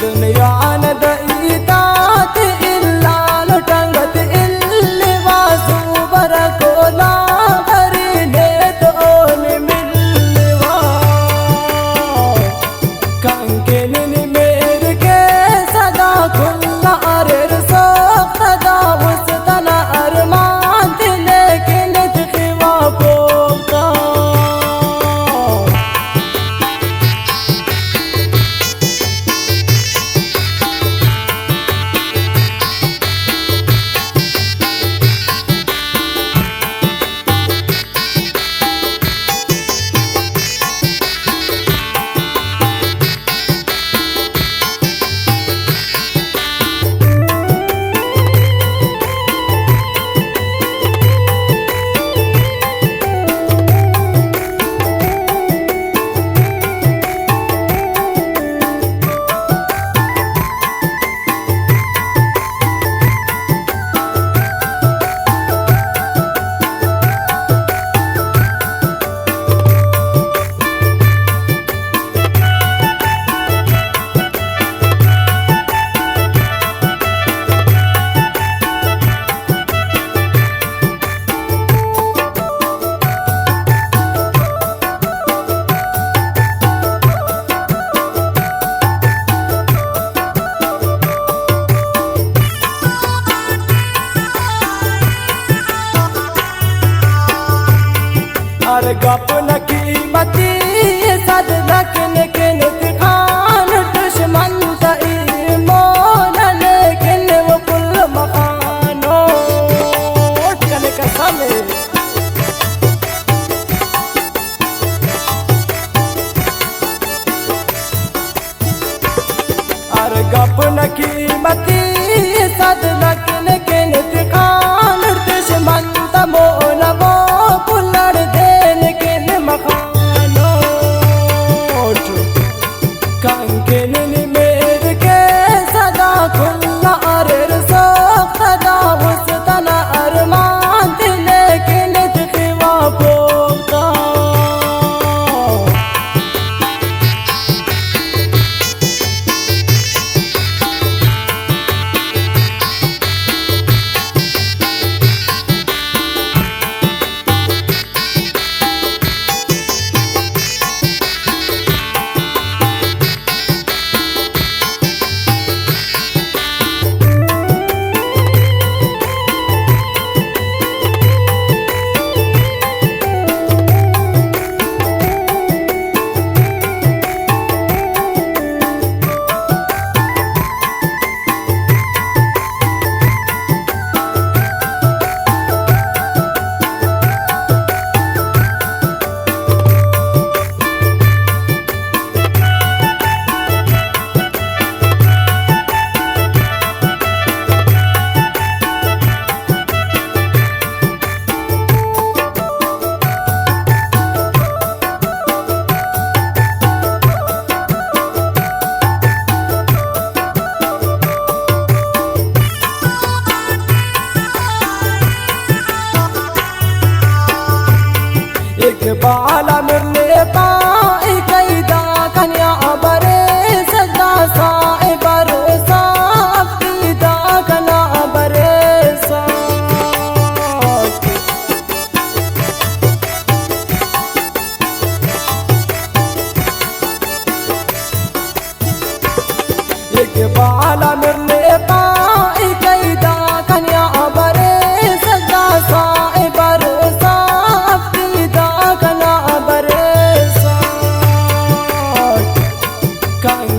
دنیا ندئیتات الا لٹنگت الی وازو برکولا غرینے تو اون ملوا۔ کنکن نی میر کے صدا کل ارر سوخت دا وستنا ارمان تی لیکن تی خوا پوکتا۔ ہر گپ نہ قیمتی صد لکھ نکن خان دشمن تئی مون لیکن وہ کل مخانو کنے قسم۔ ہر گپ نہ قیمتی صد لکھ نکن خان دشمن تمو نبو پلڑ دین کن مخانو۔ کنکن نی میر کے صدا کل ارر سوخت دا وستنا ارمان تی لیکن تی خوا پوکتا۔ اقبال امر نے پائی کئی دا کنیا برے سجدا سائے بھروسہ اپنی دا کنا برے سا۔ اقبال امر نے پائی کئی دا کنیا برے سجدا سائے بھروسہ اپنی دا کنا برے سا۔ کن